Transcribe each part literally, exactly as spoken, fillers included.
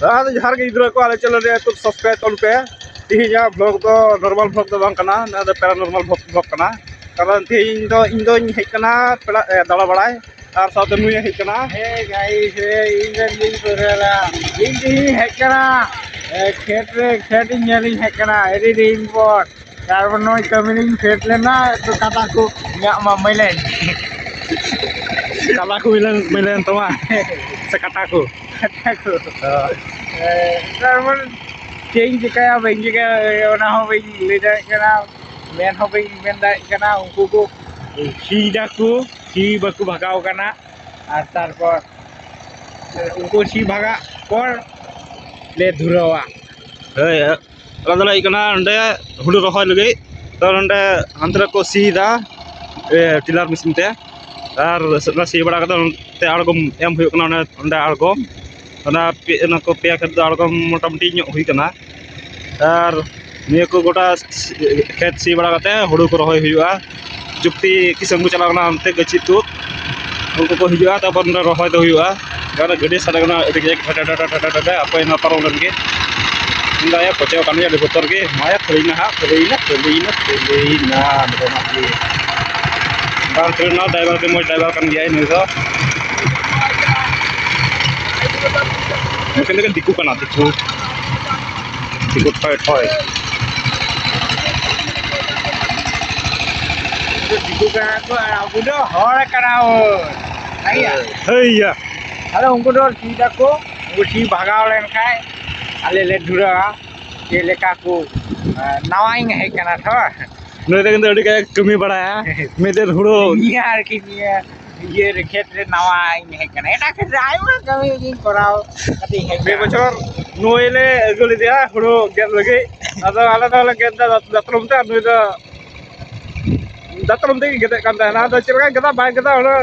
ᱟᱫᱚ ᱡᱚᱦᱟᱨ ᱜᱮ ᱜᱤᱫᱽᱨᱟᱹ ᱠᱚ, ᱟᱞᱮ channel ᱨᱮ ᱮᱠᱴᱩ subscribe ᱛᱟᱵᱚᱱ ᱯᱮ᱾ ᱛᱮᱦᱮᱧᱟᱜ vlog ᱫᱚ normal vlog ᱫᱚ ᱵᱟᱝ ᱠᱟᱱᱟ, ᱱᱚᱣᱟ ᱫᱚ paranormal vlog, vlog ᱠᱟᱱᱟ᱾ ᱠᱟᱨᱚᱱ ᱛᱮᱦᱮᱧ ᱫᱚ ᱤᱧ ᱫᱚᱧ ᱦᱮᱡ ᱠᱟᱱᱟ ᱯᱮᱲᱟ, ᱮ, ᱫᱟᱬᱟ ᱵᱟᱲᱟᱭ, ᱟᱨ ᱥᱟᱶᱛᱮ ᱱᱩᱭᱮ ᱦᱮᱡ ᱠᱟᱱᱟ᱾ ᱦᱮ guys, ᱦᱮ, ᱤᱧ ᱨᱮᱱ ᱜᱤᱧ ᱯᱟᱹᱨᱟᱹᱞᱟ᱾ ᱤᱧ ᱛᱮᱦᱮᱧ ᱦᱮᱡ ᱠᱟᱱᱟ, ᱮ, ᱠᱷᱮᱛ ᱨᱮ, ᱠᱷᱮᱛ ᱤᱧ ᱧᱮᱞ ᱤᱧ ᱦᱮᱡ ᱠᱟᱱᱟ, ᱟᱹᱰᱤ ᱫᱤᱱ ᱯᱚᱨ᱾ ᱛᱟᱨᱯᱚᱨ ᱱᱚᱜᱼᱚᱭ ᱠᱟᱹᱢᱤ ᱨᱤᱧ ᱯᱷᱮᱰ ᱞᱮᱱᱟ, ᱛᱚ ᱠᱟᱴᱟ ᱠᱚ ᱤᱧᱟᱹᱜ ᱢᱟ ᱢᱟᱹᱭᱞᱟᱹᱭᱮᱱ᱾ ᱠᱟᱴᱟ ᱠᱚ ᱢᱟᱹᱭᱞᱟᱹᱭᱮᱱ ᱛᱟᱢᱟ? ᱥᱮ ᱠᱟᱴᱟ ᱠᱚ? ᱠᱟᱴᱟ ᱠᱚ᱾ ᱚ᱾ ᱮ, ᱛᱟᱨᱯᱚᱨ ᱪᱮᱫ ᱤᱧ ᱪᱤᱠᱟᱹᱭᱟ, ᱵᱟᱹᱧ ᱪᱤᱠᱟᱹᱭᱟ, ᱚᱱᱟ ᱦᱚᱸ ᱵᱟᱹᱧ ᱞᱟᱹᱭ ᱫᱟᱲᱮᱭᱟᱜ ᱠᱟᱱᱟ, ᱢᱮᱱ ᱦᱚᱸ ᱵᱟᱹᱧ ᱢᱮᱱ ᱫᱟᱲᱮᱭᱟᱜ ᱠᱟᱱᱟ᱾ ᱩᱱᱠᱩ ᱠᱚ ᱥᱤᱭ ᱫᱟᱠᱚ, ᱥᱤ ᱵᱟᱠᱚ ᱵᱷᱟᱜᱟᱣ ᱠᱟᱱᱟ, ᱟᱨ ᱛᱟᱨᱯᱚᱨ ᱩᱱᱠᱩ ᱥᱤ ᱵᱷᱟᱜᱟᱜ ᱯᱚᱨ ᱞᱮ ᱫᱷᱩᱨᱟᱹᱣᱟ᱾ ᱦᱳᱭ, ᱟᱞᱮ ᱫᱚᱞᱮ ᱦᱮᱡ ᱠᱟᱱᱟ ᱱᱚᱸᱰᱮ ᱦᱩᱲᱩ ᱨᱚᱦᱚᱭ ᱞᱟᱹᱜᱤᱫ᱾ ᱛᱚ, ᱱᱚᱸᱰᱮ ᱦᱟᱱᱛᱮ ᱨᱮᱠᱚ ᱥᱤᱭᱮᱫᱟ, ᱮ, ᱴᱤᱞᱟᱨ ᱢᱮᱥᱤᱱ ᱛᱮ᱾ ᱟᱨ ᱚᱱᱟ ᱥᱤ ᱵᱟᱲᱟ ᱠᱟᱛᱮ ᱚᱱᱛᱮ ᱟᱬᱜᱚᱢ ᱮᱢ ᱦᱩᱭᱩᱜ ᱠᱟᱱᱟ, ᱚᱸᱰᱮ, ᱚᱸᱰᱮ ᱟᱬᱜᱚᱢ᱾ ᱚᱱᱟ ᱯᱮ-, ᱚᱱᱟ ᱠᱚ ᱯᱮᱭᱟ ᱠᱷᱮᱛ ᱫᱚ ᱟᱬᱜᱚᱢ ᱢᱚᱴᱟᱢᱩᱴᱤ ᱧᱚᱜ ᱦᱩᱭ ᱠᱟᱱᱟ᱾ ᱟᱨ ᱱᱤᱭᱟᱹ ᱠᱚ ᱜᱚᱴᱟ ᱠᱷᱮᱛ ᱥᱤ ᱵᱟᱲᱟ ᱠᱟᱛᱮ ᱦᱩᱲᱩ ᱠᱚ ᱨᱚᱦᱚᱭ ᱦᱩᱭᱩᱜᱼᱟ᱾ ᱡᱩᱠᱛᱤ ᱠᱤᱥᱟᱹᱱ ᱠᱚ ᱪᱟᱞᱟᱣ ᱠᱟᱱᱟ ᱚᱱᱛᱮ ᱜᱟᱹᱪᱷᱤ ᱛᱩᱫ, ᱩᱱᱠᱩ ᱠᱚ ᱦᱤᱡᱩᱜᱼᱟ, ᱛᱟᱨᱯᱚᱨ ᱱᱚᱸᱰᱮ ᱨᱚᱦᱚᱭ ᱫᱚ ᱦᱩᱭᱩᱜᱼᱟ᱾ ᱚᱱᱟ ᱜᱟᱹᱰᱤ ᱥᱟᱰᱮ ᱠᱟᱱᱟ, ᱟᱹᱰᱤ ᱠᱟᱡᱟᱠ ᱰᱷᱮᱰ ᱰᱷᱮᱰ ᱰᱷᱮᱰ ᱰᱷᱮᱰ, ᱦᱟᱯᱳᱭ ᱱᱚᱣᱟ ᱯᱟᱨᱚᱢ ᱞᱮᱱ ᱜᱮ᱾ ᱤᱧ ᱫᱚ ᱟᱭᱟᱜ ᱯᱚᱪᱮ ᱠᱟᱱ ᱜᱮᱭᱟ, ᱟᱹᱰᱤ ᱵᱚᱛᱚᱨ ᱜᱮ᱾ ᱢᱟᱭᱟ ᱠᱷᱟᱹᱞᱤᱭᱮᱱᱟ ᱦᱟᱸᱜ, ᱠᱷᱟᱹᱞᱤᱭᱮᱱᱟ, ᱠᱷᱟᱹᱞᱤᱭᱮᱱᱟ, ᱱᱚᱰᱮᱱᱟᱜ ᱜᱮ᱾ ᱵᱟᱝ ᱠᱷᱟᱹᱞᱤ ᱱᱟ, driver ᱜᱮ ᱢᱚᱡᱽ driver ᱠᱟᱱ ᱜᱮᱭᱟᱭ ᱱᱩᱭ ᱫᱚ᱾ ᱱᱩᱠᱤᱱ ᱫᱚᱠᱤᱱ ᱫᱤᱠᱩ ᱠᱟᱱᱟ, ᱫᱤᱠᱩ᱾ ᱫᱤᱠᱩ ᱴᱷᱚᱭ ᱴᱷᱚᱭ᱾ ᱫᱤᱠᱩ ᱠᱟᱱᱟ ᱠᱚ ᱟᱨ ᱟᱵᱚ ᱫᱚ ᱦᱚᱲ ᱠᱟᱱᱟ ᱵᱚᱱ᱾ ᱦᱮᱸᱭᱟ᱾ ᱦᱮᱸᱭᱟ᱾ ᱟᱫᱚ ᱩᱱᱠᱩ ᱫᱚ ᱥᱤ ᱫᱟᱠᱚ, ᱩᱱᱠᱩ ᱥᱤ ᱵᱷᱟᱜᱟᱣ ᱞᱮᱱᱠᱷᱟᱱ ᱟᱞᱮ ᱞᱮ ᱫᱷᱩᱨᱟᱹᱜᱼᱟ᱾ ᱪᱮᱫ ᱞᱮᱠᱟ ᱠᱚ, ᱮᱸ, ᱱᱟᱣᱟᱧ ᱦᱮᱡ ᱠᱟᱱᱟ ᱛᱚ᱾ ᱱᱩᱭ ᱫᱚ ᱠᱤᱱᱛᱩ ᱟᱹᱰᱤ ᱠᱟᱡᱟᱠ ᱠᱟᱹᱢᱤ ᱵᱟᱲᱟᱭᱟ᱾ ᱢᱤᱫ ᱫᱤᱱ ᱦᱩᱲᱩ ᱱᱤᱭᱟᱹ ᱟᱨᱠᱤ ᱱᱤᱭᱟᱹ ᱤᱭᱟᱹ ᱨᱮ ᱠᱷᱮᱛ ᱨᱮ ᱱᱟᱣᱟᱧ ᱦᱮᱡ ᱠᱟᱱᱟ᱾ ᱮᱴᱟᱜ ᱠᱷᱮᱛ ᱨᱮ ᱟᱭᱢᱟ ᱠᱟᱹᱢᱤ ᱜᱤᱧ ᱠᱚᱨᱟᱣ ᱠᱟᱛᱮᱧ ᱦᱮᱡ ᱢᱤᱫ ᱠᱟᱱᱟ᱾ ᱵᱚᱪᱷᱚᱨ ᱱᱩᱭ ᱞᱮ ᱟᱹᱜᱩ ᱞᱮᱫᱮᱭᱟ ᱦᱩᱲᱩ ᱜᱮᱫ ᱞᱟᱹᱜᱤᱫ᱾ ᱟᱫᱚ ᱟᱞᱮ ᱫᱚᱞᱮ ᱜᱮᱫ ᱫᱟ ᱫᱟᱛᱨᱚᱢ ᱛᱮ, ᱟᱨ ᱱᱩᱭ ᱫᱚ ᱫᱟᱛᱨᱚᱢ ᱛᱮᱜᱮ ᱜᱮᱫᱮᱫ ᱠᱟᱱ ᱛᱟᱦᱮᱱᱟ᱾ ᱟᱫᱚ ᱪᱮᱫ ᱞᱮᱠᱟᱭ ᱜᱮᱫᱟ ᱵᱟᱭ ᱜᱮᱫᱟ, ᱚᱱᱟ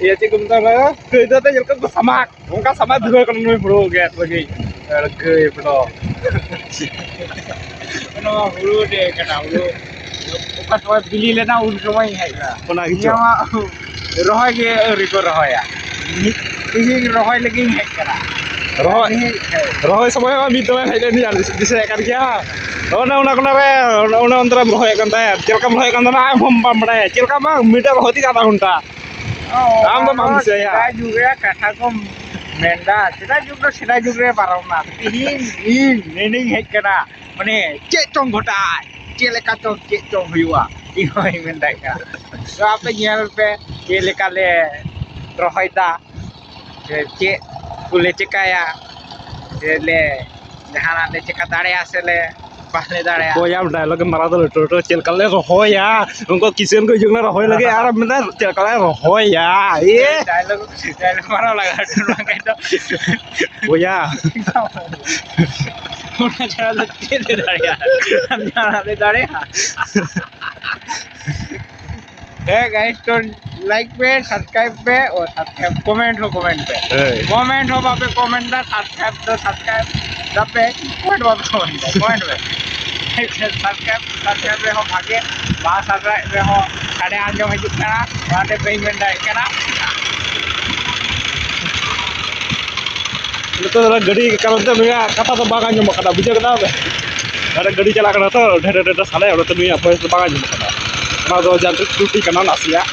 ᱤᱭᱟᱹ ᱪᱮᱫ ᱠᱚ ᱢᱮᱛᱟᱜᱼᱟ, ᱚᱱᱟ ᱠᱟᱹᱭᱫᱟᱹ ᱛᱮ ᱪᱮᱫ ᱞᱮᱠᱟ ᱠᱚ ᱥᱟᱢᱟᱜ, ᱚᱱᱠᱟ ᱥᱟᱢᱟᱜ ᱫᱷᱩᱨᱟᱹᱣ ᱠᱟᱱᱟ ᱱᱩᱭ ᱦᱩᱲᱩ ᱜᱮᱫ ᱞᱟᱹᱜᱤᱫ᱾ ᱟᱹᱲᱠᱟᱹᱭ ᱵᱮᱴᱟ᱾ ᱱᱚᱣᱟ ᱦᱩᱲᱩ ᱰᱮ ᱠᱟᱱᱟ, ᱦᱩᱲᱩ ᱚᱠᱟ ᱥᱚᱢᱚᱭ ᱵᱤᱞᱤ ᱞᱮᱱᱟ ᱩᱱ ᱥᱚᱢᱚᱭ ᱤᱧ ᱦᱮᱡ ᱮᱱᱟ᱾ ᱚᱱᱟ ᱜᱮᱪᱚ᱾ ᱱᱤᱭᱟᱹ ᱢᱟ ᱨᱚᱦᱚᱭ ᱜᱮ ᱟᱹᱣᱨᱤ ᱠᱚ ᱨᱚᱦᱚᱭᱟ᱾ ᱢᱤᱫ ᱛᱮᱦᱤᱧ ᱨᱚᱦᱚᱭ ᱞᱟᱹᱜᱤᱫ ᱤᱧ ᱦᱮᱡ ᱠᱟᱱᱟ᱾ ᱨᱚᱦᱚᱭ, ᱨᱚᱦᱚᱭ ᱥᱚᱢᱚᱭ ᱢᱟ ᱢᱤᱫ ᱫᱚᱢᱮ ᱦᱮᱡ ᱞᱮᱱ ᱜᱮᱭᱟ, ᱫᱤᱥᱟᱹᱭᱮᱫ ᱠᱟᱱ ᱜᱮᱭᱟ᱾ ᱚᱱᱮ ᱚᱱᱟ ᱠᱚᱨᱮ, ᱚᱱᱮ ᱚᱱᱛᱮ ᱨᱮᱢ ᱨᱚᱦᱚᱭᱮᱫ ᱠᱟᱱ ᱛᱟᱦᱮᱸᱫ, ᱪᱮᱫ ᱞᱮᱠᱟᱢ ᱨᱚᱦᱚᱭᱮᱫ ᱠᱟᱱ ᱛᱟᱦᱮᱱᱟ ᱟᱢ ᱦᱚᱸ ᱵᱟᱢ ᱵᱟᱲᱟᱭᱟ᱾ ᱪᱮᱫ ᱞᱮᱠᱟ ᱵᱟᱝ, ᱢᱤᱫᱴᱮᱡ ᱨᱚᱦᱚᱭ ᱛᱮᱜᱮ ᱟᱫᱷᱟ ᱜᱷᱚᱱᱴᱟ᱾ ᱟᱢ ᱫᱚ ᱵᱟᱢ ᱫᱤᱥᱟᱹᱭᱟ᱾ ᱥᱮᱫᱟᱭ ᱡᱩᱜᱽ ᱨᱮᱭᱟᱜ ᱠᱟᱛᱷᱟ ᱠᱚᱢ ᱢᱮᱱᱫᱟ, ᱥᱮᱫᱟᱭ ᱡᱩᱜᱽ ᱫᱚ ᱥᱮᱫᱟᱭ ᱡᱩᱜᱽ ᱨᱮ ᱯᱟᱨᱚᱢ ᱱᱟ᱾ ᱛᱤᱦᱤᱧ ᱤᱧ ᱱᱮᱰᱮᱧ ᱦᱮᱡ ᱠᱟᱱᱟ, ᱢᱟᱱᱮ ᱪᱮᱫ ᱪᱚᱝ ᱜᱷᱚᱴᱟᱜᱼᱟ, ᱪᱮᱫ ᱞᱮᱠᱟ ᱪᱚᱝ ᱪᱮᱫ ᱪᱚᱝ ᱦᱩᱭᱩᱜᱼᱟ, ᱤᱧ ᱦᱚᱸᱧ ᱢᱮᱱ ᱫᱟᱲᱮᱭᱟᱜ ᱠᱟᱱᱟ᱾ ᱛᱚ ᱟᱯᱮ ᱧᱮᱞ ᱯᱮ ᱪᱮᱫ ᱞᱮᱠᱟ ᱞᱮ ᱨᱚᱦᱚᱭᱫᱟ, ᱥᱮ ᱪᱮᱫ ᱠᱚᱞᱮ ᱪᱮᱠᱟᱭᱟ, ᱥᱮ ᱞᱮ ᱡᱟᱦᱟᱱᱟᱜ ᱞᱮ ᱪᱮᱠᱟ ᱫᱟᱲᱮᱭᱟᱜᱼᱟ ᱥᱮ ᱞᱮ ᱵᱟᱞᱮ ᱫᱟᱲᱮᱭᱟᱜᱼᱟ᱾ ᱚᱠᱚᱭᱟᱢ dialogue ᱮᱢ ᱢᱟᱨᱟᱣ ᱫᱟ ᱞᱟᱹᱴᱩ ᱞᱟᱹᱴᱩ, ᱪᱮᱫ ᱞᱮᱠᱟ ᱞᱮ ᱨᱚᱦᱚᱭᱟ? ᱩᱱᱠᱩ ᱠᱤᱥᱟᱹᱱ ᱠᱚ ᱦᱤᱡᱩᱜ ᱠᱟᱱᱟ ᱨᱚᱦᱚᱭ ᱞᱟᱹᱜᱤᱫ, ᱟᱨ ᱢᱮᱱᱫᱟ ᱪᱮᱫ ᱞᱮᱠᱟ ᱞᱮ ᱨᱚᱦᱚᱭᱟ? ᱮ dialogue, dialogue ᱢᱟᱨᱟᱣ ᱞᱟᱜᱟᱜᱼᱟ, ᱵᱟᱝᱠᱷᱟᱱ ᱫᱚ ᱵᱚᱭᱟ᱾ ᱚᱱᱟ ᱪᱷᱟᱲᱟ ᱫᱚ ᱪᱮᱫ ᱞᱮ ᱫᱟᱲᱮᱭᱟᱜᱼᱟ? ᱡᱟᱦᱟᱱᱟᱜ ᱞᱮ ᱫᱟᱲᱮᱭᱟᱜᱼᱟ᱾ ᱦᱮᱸ guys, ᱛᱚ like ᱯᱮ, subscribe ᱯᱮ, ᱚ subscribe, comment ᱦᱚᱸ comment ᱯᱮ᱾ ᱦᱳᱭ᱾ Comment ᱦᱚᱸ ᱵᱟᱯᱮ comment ᱫᱟ, subscribe ᱫᱚ subscribe ᱫᱟᱯᱮ, comment ᱵᱟᱯᱮ comment ᱫᱟ, comment ᱯᱮ᱾ Subscribe, subscribe ᱨᱮᱦᱚᱸ ᱵᱷᱟᱜᱮ, ᱵᱟᱝ subscribe ᱨᱮᱦᱚᱸ ᱥᱟᱰᱮ ᱟᱸᱡᱚᱢ ᱦᱤᱡᱩᱜ ᱠᱟᱱᱟ, ᱚᱱᱟᱛᱮ ᱵᱟᱹᱧ ᱢᱮᱱ ᱫᱟᱲᱮᱭᱟᱜ ᱠᱟᱱᱟ᱾ ᱱᱤᱛᱚᱜ ᱫᱚ ᱜᱟᱹᱰᱤ ᱠᱟᱨᱚᱱ ᱛᱮ ᱱᱩᱭᱟᱜ ᱠᱟᱛᱷᱟ ᱫᱚ ᱵᱟᱝ ᱟᱸᱡᱚᱢᱚᱜ ᱠᱟᱱᱟ, ᱵᱩᱡᱷᱟᱹᱣ ᱠᱮᱫᱟ ᱯᱮ? ᱟᱨ ᱜᱟᱹᱰᱤ ᱪᱟᱞᱟᱜ ᱠᱟᱱᱟ ᱛᱚ, ᱰᱷᱮᱨ ᱰᱷᱮᱨ ᱥᱟᱰᱮ, ᱚᱱᱟᱛᱮ ᱱᱩᱭᱟᱜ voice ᱫᱚ ᱵᱟᱝ ᱟᱸᱡᱚᱢᱚᱜ ᱠᱟᱱᱟ᱾ ᱚᱱᱟ ᱫᱚ ᱡᱟᱱᱛᱨᱤᱠ ᱛᱨᱩᱴᱤ ᱠᱟᱱᱟ ᱱᱟᱥᱮᱭᱟᱜ᱾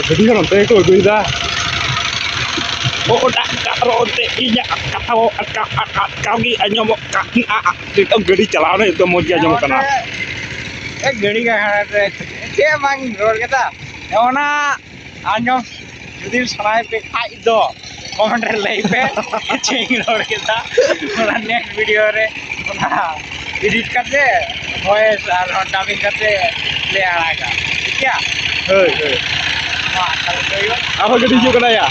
ᱜᱟᱹᱰᱤ ᱦᱚᱸ ᱱᱚᱛᱮ ᱜᱮᱠᱚ ᱟᱹᱜᱩᱭᱮᱫᱟ᱾ ᱚ, ᱚᱴᱟᱜ ᱠᱟᱜ ᱨᱚᱲ ᱛᱮ ᱤᱧᱟᱹᱜ ᱠᱟᱛᱷᱟ ᱦᱚᱸ ᱟᱴᱠᱟᱣ, ᱟᱴᱠᱟᱣ, ᱟᱴᱠᱟᱣ ᱜᱮ ᱟᱸᱡᱚᱢᱚᱜ ᱠᱟᱱᱟ᱾ ᱱᱤᱛᱚᱜ ᱜᱟᱹᱰᱤ ᱪᱟᱞᱟᱣ ᱱᱟ, ᱱᱤᱛᱚᱜ ᱢᱚᱡᱽ ᱜᱮ ᱟᱸᱡᱚᱢᱚᱜ ᱠᱟᱱᱟ᱾ ᱮ, ᱜᱟᱹᱰᱤ ᱜᱟᱦᱟᱲ ᱨᱮ ᱪᱮᱫ ᱵᱟᱝ ᱨᱚᱲ ᱠᱮᱫᱟ, ᱚᱱᱟ ᱟᱸᱡᱚᱢ ᱡᱩᱫᱤ ᱥᱟᱱᱟᱭᱮᱫ ᱯᱮ ᱠᱷᱟᱡ ᱫᱚ comment ᱨᱮ ᱞᱟᱹᱭ ᱯᱮ᱾ ᱪᱮᱫ ᱤᱧ ᱨᱚᱲ ᱠᱮᱫᱟ, ᱚᱱᱟ next video ᱨᱮ ᱚᱱᱟ edit ᱠᱟᱛᱮ voice ᱟᱨ dubbing ᱠᱟᱛᱮ ᱞᱮ ᱟᱲᱟᱜᱟ, ᱴᱷᱤᱠ ᱜᱮᱭᱟ? ᱦᱳᱭ, ᱦᱳᱭ᱾ ᱢᱟ, ᱛᱟᱦᱞᱮ ᱫᱚ ᱦᱩᱭᱩᱜ᱾ ᱟᱨᱦᱚᱸ ᱜᱟᱹᱰᱤ ᱦᱤᱡᱩᱜ ᱠᱟᱱᱟ ᱭᱟ᱾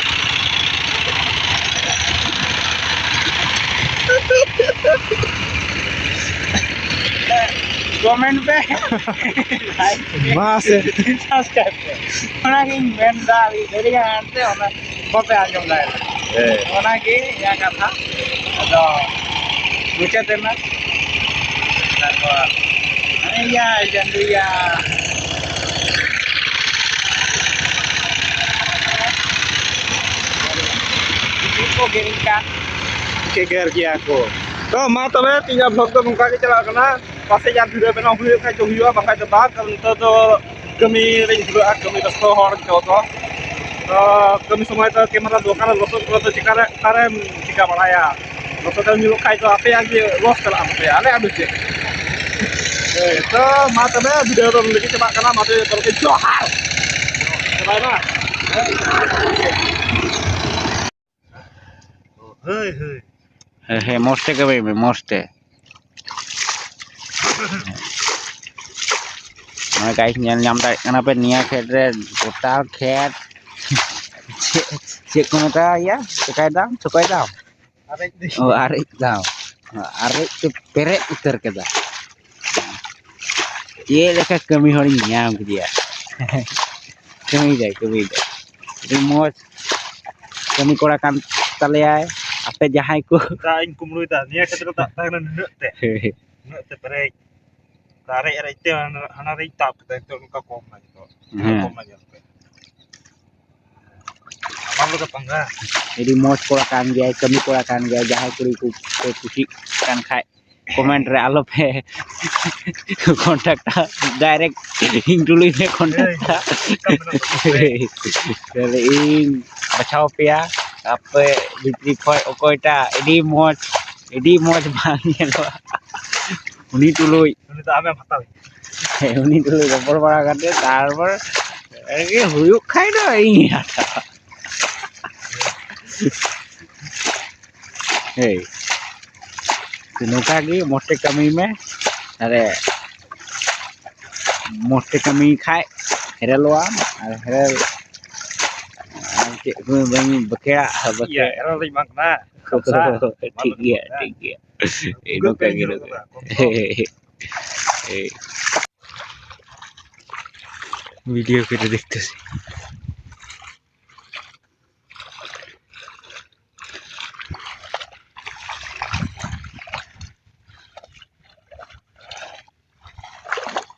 Comment ᱯᱮ᱾ ᱢᱟ ᱥᱮ᱾ Subscribe ᱯᱮ᱾ ᱚᱱᱟᱜᱤᱧ ᱢᱮᱱᱫᱟ, ᱟᱹᱰᱤ ᱜᱷᱟᱹᱲᱤᱡ ᱦᱟᱱᱛᱮ ᱚᱱᱟ ᱵᱟᱯᱮ ᱟᱸᱡᱚᱢ ᱫᱟᱲᱮᱭᱟᱜᱼᱟ᱾ ᱦᱮᱸ᱾ ᱚᱱᱟᱜᱮ ᱤᱧᱟᱹᱜ ᱠᱟᱛᱷᱟ᱾ ᱟᱫᱚ ᱢᱩᱪᱟᱹᱫ ᱮᱱᱟ᱾ ᱛᱟᱨᱯᱚᱨ ᱤᱭᱟ, ᱪᱟᱸᱫᱩᱭᱟ᱾ ᱠᱚ ᱜᱮᱨᱤᱧ ᱠᱟᱱ᱾ ᱜᱮᱜᱮᱨ ᱜᱮᱭᱟ ᱠᱚ᱾ ᱛᱚ ᱢᱟ ᱛᱚᱵᱮ, ᱛᱮᱦᱮᱧᱟᱜ vlog ᱫᱚ ᱱᱚᱝᱠᱟ ᱜᱮ ᱪᱟᱞᱟᱜ ᱠᱟᱱᱟ᱾ ᱯᱟᱥᱮᱡ ᱟᱨ video ᱵᱮᱱᱟᱣ ᱦᱩᱭᱩᱜ ᱠᱷᱟᱡ ᱫᱚ ᱦᱩᱭᱩᱜᱼᱟ, ᱵᱟᱠᱷᱟᱡ ᱫᱚ ᱵᱟᱝ, ᱠᱟᱨᱚᱱ ᱱᱤᱛᱚᱜ ᱫᱚ ᱠᱟᱹᱢᱤ ᱨᱮᱧ ᱫᱷᱩᱨᱟᱹᱜᱼᱟ, ᱠᱟᱹᱢᱤ ᱵᱮᱥᱛᱚ ᱦᱚᱲ ᱡᱚᱛᱚ᱾ ᱛᱚ ᱠᱟᱹᱢᱤ ᱥᱚᱢᱚᱭ ᱫᱚ camera ᱫᱚ ᱚᱠᱟᱨᱮ ᱞᱚᱥᱚᱫ ᱠᱚᱨᱮ ᱫᱚ ᱪᱮᱠᱟᱨᱮ, ᱚᱠᱟᱨᱮᱢ ᱪᱮᱠᱟ ᱵᱟᱲᱟᱭᱟ? ᱞᱚᱥᱚᱫ ᱨᱮᱢ ᱧᱩᱨᱩᱜ ᱠᱷᱟᱡ ᱫᱚ ᱟᱯᱮᱭᱟᱜ ᱜᱮ loss ᱪᱟᱞᱟᱜᱼᱟ, ᱟᱯᱮᱭᱟᱜ, ᱟᱞᱮᱭᱟᱜ ᱫᱚ ᱪᱮᱫ? ᱦᱳᱭ, ᱛᱚ ᱢᱟ ᱛᱚᱵᱮ, video ᱫᱚ ᱱᱚᱰᱮ ᱜᱮ ᱪᱟᱵᱟᱜ ᱠᱟᱱᱟ᱾ ᱢᱟ ᱛᱚᱵᱮ ᱡᱚᱛᱚ ᱦᱚᱲ ᱜᱮ ᱡᱚᱦᱟᱨ᱾ ᱪᱟᱵᱟᱭᱮᱱᱟ? ᱦᱳᱭ, ᱦᱳᱭ᱾ ᱦᱮᱸ, ᱦᱮᱸ, ᱢᱚᱡᱽ ᱛᱮ ᱠᱟᱹᱢᱤ ᱢᱮ, ᱢᱚᱡᱽ ᱛᱮ᱾ ᱱᱚᱜᱼᱚᱭ guys, ᱧᱮᱞ ᱧᱟᱢ ᱫᱟᱲᱮᱭᱟᱜ ᱠᱟᱱᱟ ᱯᱮ, ᱱᱤᱭᱟᱹ ᱠᱷᱮᱛ ᱨᱮ ᱜᱚᱴᱟ ᱠᱷᱮᱛ᱾ ᱪᱮᱫ, ᱪᱮᱫ ᱠᱚ ᱢᱮᱛᱟᱜᱼᱟ ᱤᱭᱟᱹ? ᱪᱮᱠᱟᱭ ᱫᱟᱢ? ᱪᱚᱠᱟᱭ ᱫᱟᱢ? ᱟᱨᱮᱡ ᱫᱟᱹᱧ᱾ ᱚ, ᱟᱨᱮᱡ ᱫᱟᱢ᱾ ᱟᱨᱮᱡ ᱛᱮ ᱯᱮᱨᱮᱡ ᱩᱛᱟᱹᱨ ᱠᱮᱫᱟ᱾ ᱪᱮᱫ ᱞᱮᱠᱟ ᱠᱟᱹᱢᱤ ᱦᱚᱲᱤᱧ ᱧᱟᱢ ᱠᱮᱫᱮᱭᱟ᱾ ᱠᱟᱹᱢᱤᱭᱮᱫᱟᱭ, ᱠᱟᱹᱢᱤᱭᱮᱫᱟᱭ᱾ ᱟᱹᱰᱤ ᱢᱚᱡᱽ ᱠᱟᱹᱢᱤ ᱠᱚᱲᱟ ᱠᱟᱱ ᱛᱟᱞᱮᱭᱟᱭ᱾ ᱟᱯᱮ ᱡᱟᱦᱟᱸᱭ ᱠᱚ ᱫᱟᱜ ᱤᱧ ᱠᱩᱢᱵᱽᱲᱩᱭᱮᱫᱟ, ᱱᱤᱭᱟᱹ ᱠᱷᱮᱛ ᱨᱮ ᱫᱟᱜ ᱛᱟᱦᱮᱸ ᱠᱟᱱᱟ ᱱᱩᱱᱟᱹᱜ ᱛᱮ, ᱱᱩᱱᱟᱹᱜ ᱛᱮ ᱯᱮᱨᱮᱡ᱾ ᱟᱨᱮᱡ ᱟᱨᱮᱡ ᱛᱮ ᱦᱟᱱᱟ, ᱦᱟᱱᱟ ᱨᱮᱧ ᱛᱟᱵ ᱠᱮᱫᱟ, ᱱᱤᱛᱚᱜ ᱱᱚᱝᱠᱟ ᱠᱚᱢ ᱱᱟ ᱡᱚᱛᱚ᱾ ᱦᱮᱸ᱾ ᱠᱚᱢ ᱱᱟ ᱧᱮᱞ ᱯᱮ᱾ ᱟᱢᱟᱜ ᱞᱮᱠᱟ ᱯᱟᱸᱜᱟ᱾ ᱟᱹᱰᱤ ᱢᱚᱡᱽ ᱠᱚᱲᱟ ᱠᱟᱱ ᱜᱮᱭᱟᱭ, ᱠᱟᱹᱢᱤ ᱠᱚᱲᱟ ᱠᱟᱱ ᱜᱮᱭᱟᱭ᱾ ᱡᱟᱦᱟᱸᱭ ᱠᱩᱲᱤ ᱠᱚ ᱯᱮ ᱠᱩᱥᱤᱜ ᱠᱟᱱ ᱠᱷᱟᱡ, comment ᱨᱮ ᱟᱞᱚ ᱯᱮ contact ᱟ, direct ᱤᱧ ᱴᱩᱞᱩᱭ ᱯᱮ contact ᱟ᱾ ᱦᱮᱸ, ᱦᱮᱸ᱾ ᱛᱟᱦᱞᱮ ᱤᱧ ᱵᱟᱪᱷᱟᱣ ᱯᱮᱭᱟ, ᱟᱯᱮ ᱵᱷᱤᱛᱨᱤ ᱠᱷᱚᱡ ᱚᱠᱚᱭᱴᱟᱜ ᱟᱹᱰᱤ ᱢᱚᱡᱽ, ᱟᱹᱰᱤ ᱢᱚᱡᱽ ᱵᱟᱝ ᱧᱮᱞᱚᱜᱼᱟ, ᱩᱱᱤ ᱴᱩᱞᱩᱭ᱾ ᱩᱱᱤ ᱫᱚ ᱟᱢᱮᱢ ᱦᱟᱛᱟᱣ᱾ ᱦᱮᱸ, ᱩᱱᱤ ᱴᱩᱞᱩᱭ ᱨᱚᱯᱚᱲ ᱵᱟᱲᱟ ᱠᱟᱛᱮ ᱛᱟᱨᱯᱚᱨ ᱜᱮ ᱦᱩᱭᱩᱜ ᱠᱷᱟᱡ ᱫᱚ ᱤᱧ ᱦᱟᱛᱟᱣᱟ᱾ ᱦᱮᱸ, ᱛᱚ ᱱᱚᱝᱠᱟ ᱜᱮ ᱢᱚᱡᱽ ᱛᱮ ᱠᱟᱹᱢᱤ ᱢᱮ᱾ ᱟᱨᱮ, ᱢᱚᱡᱽ ᱛᱮ ᱠᱟᱹᱢᱤ ᱠᱷᱟᱡ ᱦᱮᱨᱮᱞᱚᱜᱼᱟ᱾ ᱟᱨ ᱦᱮᱨᱮᱞ, ᱟᱨ ᱪᱮᱫ ᱠᱚ ᱵᱟᱹᱧ ᱵᱟᱠᱷᱮᱲᱟ, ᱟᱨ ᱵᱟᱠᱷᱮᱲ᱾ ᱤᱭᱟᱹ, ᱦᱮᱨᱮᱞ ᱫᱚᱧ ᱵᱟᱝ ᱠᱟᱱᱟ᱾ ᱴᱷᱤᱠ ᱜᱮᱭᱟ, ᱴᱷᱤᱠ ᱜᱮᱭᱟ᱾ ᱮᱭ ᱱᱚᱝᱠᱟ ᱜᱮ ᱱᱚᱝᱠᱟ᱾ ᱮᱭ, video ᱠᱚᱨᱮ ᱫᱮᱠᱷᱛᱮ ᱥᱮ᱾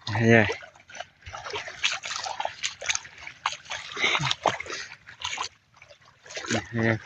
ᱦᱮᱸ᱾ ᱦᱮᱸ᱾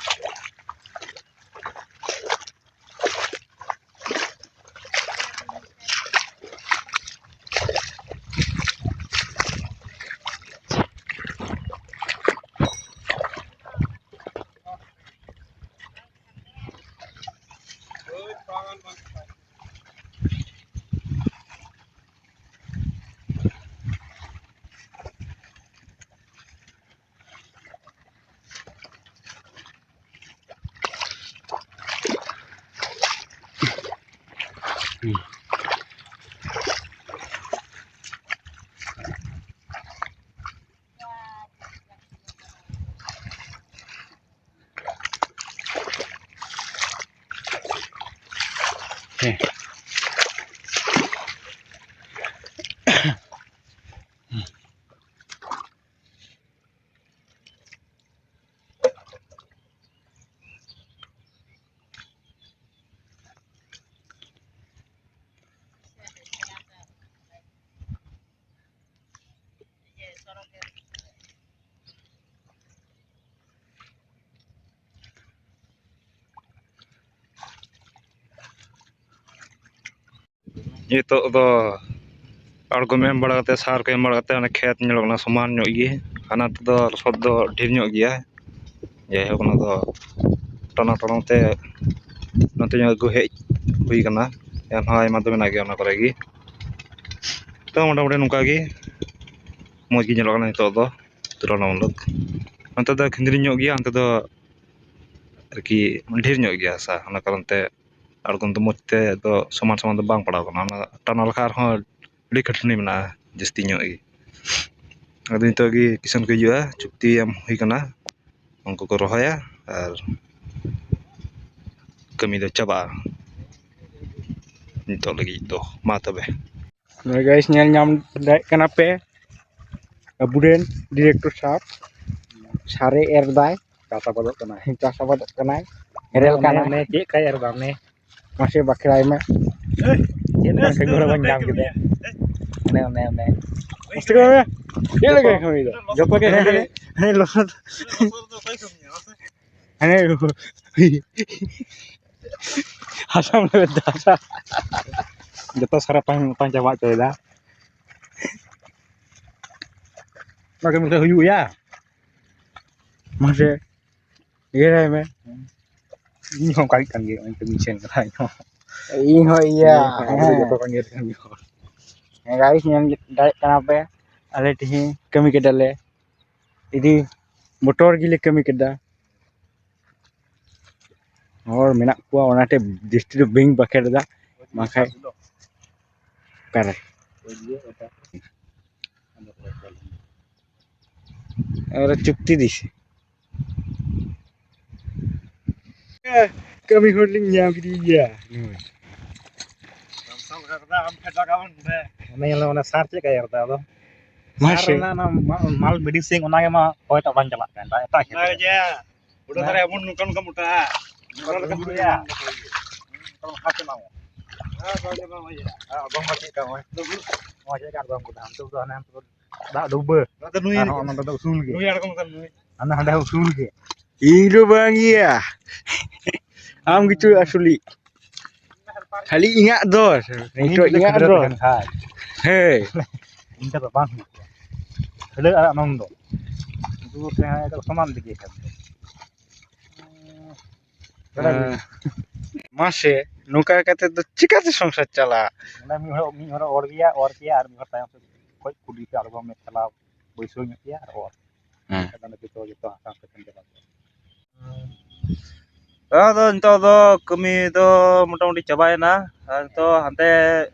ᱱᱤᱛᱚᱜ ᱫᱚ ᱟᱬᱜᱚᱢ ᱮᱢ ᱵᱟᱲᱟ ᱠᱟᱛᱮ, ᱥᱟᱨ ᱠᱚ ᱮᱢ ᱵᱟᱲᱟ ᱠᱟᱛᱮ, ᱚᱱᱟ ᱠᱷᱮᱛ ᱧᱮᱞᱚᱜ ᱠᱟᱱᱟ ᱥᱚᱢᱟᱱ ᱧᱚᱜ ᱜᱮ᱾ ᱦᱟᱱᱟ ᱛᱮᱫᱚ ᱞᱚᱥᱚᱫ ᱫᱚ ᱰᱷᱮᱨ ᱧᱚᱜ ᱜᱮᱭᱟ᱾ ᱡᱟᱭᱦᱳᱠ, ᱚᱱᱟ ᱫᱚ ᱴᱟᱱᱟ ᱴᱟᱱᱟ ᱛᱮ ᱱᱚᱛᱮ ᱧᱚᱜ ᱟᱹᱜᱩ ᱦᱮᱡ ᱦᱩᱭ ᱠᱟᱱᱟ᱾ ᱮᱱᱦᱚᱸ ᱟᱭᱢᱟ ᱫᱚ ᱢᱮᱱᱟᱜ ᱜᱮᱭᱟ ᱚᱱᱟ ᱠᱚᱨᱮ ᱜᱮ᱾ ᱛᱚ, ᱢᱚᱴᱟᱢᱩᱴᱤ ᱱᱚᱝᱠᱟ ᱜᱮ ᱢᱚᱡᱽ ᱜᱮ ᱧᱮᱞᱚᱜ ᱠᱟᱱᱟ ᱱᱤᱛᱚᱜ ᱫᱚ ᱛᱩᱞᱚᱱᱟᱢᱩᱞᱚᱠ᱾ ᱱᱚᱛᱮ ᱫᱚ ᱠᱷᱤᱸᱫᱽᱨᱤ ᱧᱚᱜ ᱜᱮᱭᱟ, ᱚᱱᱛᱮ ᱫᱚ ᱟᱨᱠᱤ ᱰᱷᱮᱨ ᱧᱚᱜ ᱜᱮᱭᱟ ᱦᱟᱥᱟ, ᱚᱱᱟ ᱠᱟᱨᱚᱱ ᱛᱮ ᱟᱬᱜᱚᱢ ᱫᱚ ᱢᱚᱡᱽ ᱛᱮ ᱫᱚ ᱥᱚᱢᱟᱱ ᱥᱚᱢᱟᱱ ᱫᱚ ᱵᱟᱝ ᱯᱟᱲᱟᱣ ᱠᱟᱱᱟ᱾ ᱚᱱᱟ ᱴᱟᱱᱟ ᱞᱮᱠᱷᱟᱱ ᱟᱨᱦᱚᱸ ᱟᱹᱰᱤ ᱠᱷᱟᱹᱴᱟᱹᱱᱤ ᱢᱮᱱᱟᱜᱼᱟ, ᱡᱟᱹᱥᱛᱤ ᱧᱚᱜ ᱜᱮ᱾ ᱟᱫᱚ ᱱᱤᱛᱚᱜ ᱜᱮ ᱠᱤᱥᱟᱹᱱ ᱠᱚ ᱦᱤᱡᱩᱜᱼᱟ, ᱪᱩᱠᱛᱤ ᱮᱢ ᱦᱩᱭ ᱠᱟᱱᱟ, ᱩᱱᱠᱩ ᱠᱚ ᱨᱚᱦᱚᱭᱟ ᱟᱨ ᱠᱟᱹᱢᱤ ᱫᱚ ᱪᱟᱵᱟᱜᱼᱟ ᱱᱤᱛᱚᱜ ᱞᱟᱹᱜᱤᱫ ᱫᱚ᱾ ᱢᱟ ᱛᱚᱵᱮ᱾ ᱱᱚᱜᱼᱚᱭ guys, ᱧᱮᱞ ᱧᱟᱢ ᱫᱟᱲᱮᱭᱟᱜ ᱠᱟᱱᱟ ᱯᱮ, ᱟᱵᱚᱨᱮᱱ director ᱥᱟᱨ, ᱥᱟᱨᱮ ᱮᱨ ᱫᱟᱭ, ᱪᱟᱥ ᱟᱵᱟᱫᱚᱜ ᱠᱟᱱᱟᱭ᱾ ᱪᱟᱥ ᱟᱵᱟᱫᱚᱜ ᱠᱟᱱᱟᱭ, ᱮᱨᱮᱞ ᱚᱱᱮ, ᱠᱟᱱᱟᱭ᱾ ᱚᱱᱮ ᱪᱮᱫ ᱠᱟᱭ ᱮᱨ ᱫᱟ, ᱚᱱᱮ᱾ ᱢᱟᱥᱮ ᱵᱟᱠᱷᱮᱲᱟᱭ ᱢᱮ᱾ ᱪᱮᱫ ᱵᱟᱝ ᱠᱟᱹᱢᱤ ᱦᱚᱨᱟ ᱵᱟᱹᱧ ᱧᱟᱢ ᱠᱮᱫᱟ᱾ ᱚᱱᱮ, ᱚᱱᱮ, ᱚᱱᱮ᱾ ᱟᱥᱛᱮ ᱠᱟᱹᱢᱤ ᱢᱮ᱾ ᱪᱮᱫ ᱞᱟᱹᱜᱤᱫ ᱠᱟᱹᱢᱤ ᱫᱚ? ᱡᱚᱛᱚ ᱜᱮ ᱦᱮᱸ, ᱦᱮᱸ, ᱦᱮᱸ, ᱞᱚᱥᱚᱫ᱾ ᱦᱮᱸ᱾ ᱦᱟᱥᱟᱢ ᱞᱮᱵᱮᱫ ᱫᱟ, ᱦᱟᱥᱟ᱾ ᱡᱚᱛᱚ ᱥᱟᱨᱟ ᱯᱟᱸᱪ, ᱯᱟᱸᱪ ᱪᱟᱵᱟ ᱦᱚᱪᱚᱭᱮᱫᱟ᱾ ᱚᱱᱟ ᱠᱟᱹᱢᱤ ᱫᱚ ᱦᱩᱭᱩᱜ ᱜᱮᱭᱟ᱾ ᱢᱟᱥᱮ ᱤᱭᱟᱹᱭ ᱢᱮ᱾ ᱤᱧ ᱦᱚᱸ ᱚᱱᱠᱟ ᱦᱩᱭᱩᱜ ᱠᱟᱱ ᱜᱮᱭᱟ, ᱱᱚᱜᱼᱚᱭ ᱠᱟᱹᱢᱤᱧ ᱥᱮᱱ ᱠᱟᱱᱟ ᱤᱧ ᱦᱚᱸ᱾ ᱤᱧ ᱦᱚᱸ ᱤᱭᱟᱹ᱾ ᱦᱮᱸ, ᱦᱮᱸ᱾ ᱡᱚᱛᱚ ᱠᱷᱚᱱ ᱜᱮ ᱠᱟᱹᱢᱤ ᱦᱚᱲ᱾ ᱦᱮᱸ, ᱜᱟᱭᱤᱥ, ᱧᱮᱞ ᱫᱟᱲᱮᱭᱟᱜ ᱠᱟᱱᱟ ᱯᱮ, ᱟᱞᱮ ᱛᱮᱦᱮᱧ ᱠᱟᱹᱢᱤ ᱠᱮᱫᱟᱞᱮ᱾ ᱤᱫᱤ ᱢᱚᱴᱚᱨ ᱜᱮᱞᱮ ᱠᱟᱹᱢᱤ ᱠᱮᱫᱟ᱾ ᱦᱚᱲ ᱢᱮᱱᱟᱜ ᱠᱚᱣᱟ, ᱚᱱᱟᱛᱮ ᱡᱟᱹᱥᱛᱤ ᱫᱚ ᱵᱟᱹᱧ ᱵᱟᱠᱷᱮᱲ ᱮᱫᱟ, ᱵᱟᱝᱠᱷᱟᱡ ᱚᱠᱟᱨᱮ? ᱟᱨ ᱪᱩᱠᱛᱤ ᱫᱤᱥ᱾ ᱠᱟᱹᱢᱤ ᱦᱚᱲ ᱞᱤᱧ ᱧᱟᱢ ᱠᱮᱫᱮᱭᱟ᱾ ᱚᱱᱮ ᱧᱮᱞ ᱢᱮ, ᱚᱱᱟ ᱥᱟᱨ ᱪᱮᱫ ᱞᱮᱠᱟᱭ ᱮᱨ ᱮᱫᱟ ᱟᱫᱚ? ᱢᱟ ᱥᱟᱨ ᱥᱮ᱾ ᱨᱮᱱᱟᱜ ᱚᱱᱟ ᱢᱟ-, ᱢᱟᱞ medicine, ᱚᱱᱟ ᱜᱮ ᱢᱟ ᱦᱚᱭᱛᱳ ᱵᱟᱝ ᱪᱟᱞᱟᱜ ᱠᱟᱱ, ᱮᱴᱟᱜ ᱠᱷᱮᱛ ᱚᱱᱟ ᱨᱮ᱾ ᱜᱮ ᱡᱮ, ᱦᱩᱲᱩ ᱫᱟᱨᱮ ᱮᱢᱚᱱ ᱱᱚᱝᱠᱟ ᱱᱚᱝᱠᱟ ᱢᱚᱴᱟᱜᱼᱟ᱾ ᱱᱚᱝᱠᱟ ᱞᱮᱠᱟ ᱦᱩᱲᱩ ᱦᱩᱭᱩᱜᱼᱟ᱾ ᱦᱮᱸ, ᱵᱟᱝ ᱪᱟᱞᱟᱜᱼᱟ᱾ ᱦᱮᱸ, ᱜᱚᱢ ᱠᱚ ᱪᱮᱫ ᱞᱮᱠᱟ ᱱᱚᱜᱼᱚᱭ? ᱱᱚᱜᱼᱚᱭ ᱪᱮᱫ ᱞᱮᱠᱟ ᱜᱚᱢ ᱠᱚᱫᱚ? ᱦᱟᱱᱛᱮ ᱫᱚ ᱦᱟᱱᱮ ᱫᱟᱜ ᱰᱩᱵᱟᱹ᱾ ᱱᱚᱛᱮ ᱱᱩᱭ ᱟᱨ ᱱᱚᱜᱼᱚ ᱱᱚᱰᱮ ᱫᱚ ᱩᱥᱩᱞ ᱜᱮ᱾ ᱱᱩᱭ ᱟᱬᱜᱚᱱ ᱠᱟᱱ ᱱᱩᱭ᱾ ᱦᱟᱱᱮ ᱦᱟᱸᱰᱮ ᱩᱥᱩᱞ ᱜᱮ᱾ ᱤᱧ ᱫᱚ ᱵᱟᱝ ᱜᱮᱭᱟ᱾ ᱟᱢ ᱜᱮᱪᱚ ᱟᱥᱚᱞᱤᱡ᱾ ᱠᱷᱟᱹᱞᱤ ᱤᱧᱟᱹᱜ ᱫᱚᱥ᱾ ᱱᱤᱛᱚᱜ ᱤᱧᱟᱹᱜ ᱠᱷᱟᱹᱞᱟᱹ ᱫᱚᱥ᱾ ᱛᱟᱦᱮᱱ ᱠᱷᱟᱡ᱾ ᱦᱮᱸ᱾ ᱤᱧ ᱫᱚ ᱵᱟᱝ ᱦᱩᱭᱩᱜ ᱠᱟᱱᱟ᱾ ᱠᱷᱟᱹᱞᱟᱹ ᱟᱨ ᱟᱱᱚᱱᱫᱚ᱾ ᱩᱱᱠᱩ ᱫᱚ ᱛᱟᱦᱮᱸ ᱥᱚᱢᱟᱱ ᱛᱮᱜᱮ ᱠᱷᱟᱱ ᱫᱚ᱾ ᱦᱮᱸ᱾ ᱢᱟᱥᱮ, ᱱᱚᱝᱠᱟ ᱠᱟᱛᱮ ᱫᱚ ᱪᱤᱠᱟᱹᱛᱮ ᱥᱚᱝᱥᱟᱨ ᱪᱟᱞᱟᱜᱼᱟ? ᱚᱱᱟ ᱢᱤᱫ ᱦᱚᱲ, ᱢᱤᱫ ᱦᱚᱲ ᱚᱨ ᱜᱮᱭᱟ, ᱚᱨ ᱜᱮᱭᱟ, ᱟᱨ ᱢᱤᱫ ᱦᱚᱲ ᱛᱟᱭᱚᱢ ᱥᱮᱫ ᱠᱷᱚᱡ ᱠᱩᱰᱤ ᱛᱮ ᱟᱬᱜᱚᱢ ᱢᱮ, ᱴᱷᱮᱞᱟᱣ ᱵᱟᱹᱭᱥᱟᱹᱣ ᱧᱚᱜ ᱜᱮᱭᱟ ᱟᱨ ᱚᱨ᱾ ᱦᱮᱸ᱾ ᱟᱫᱚ ᱱᱤᱛᱚᱜ ᱡᱚᱛᱚ ᱦᱟᱥᱟ ᱥᱮᱫ ᱪᱟᱞᱟᱜ ᱠᱟᱱᱟ᱾ ᱟᱫᱚ ᱱᱤᱛᱚᱜ ᱫᱚ ᱠᱟᱹᱢᱤ ᱫᱚ ᱢᱚᱴᱟᱢᱩᱴᱤ ᱪᱟᱵᱟᱭᱮᱱᱟ᱾ ᱟᱨ ᱱᱤᱛᱚᱜ ᱦᱟᱱᱛᱮ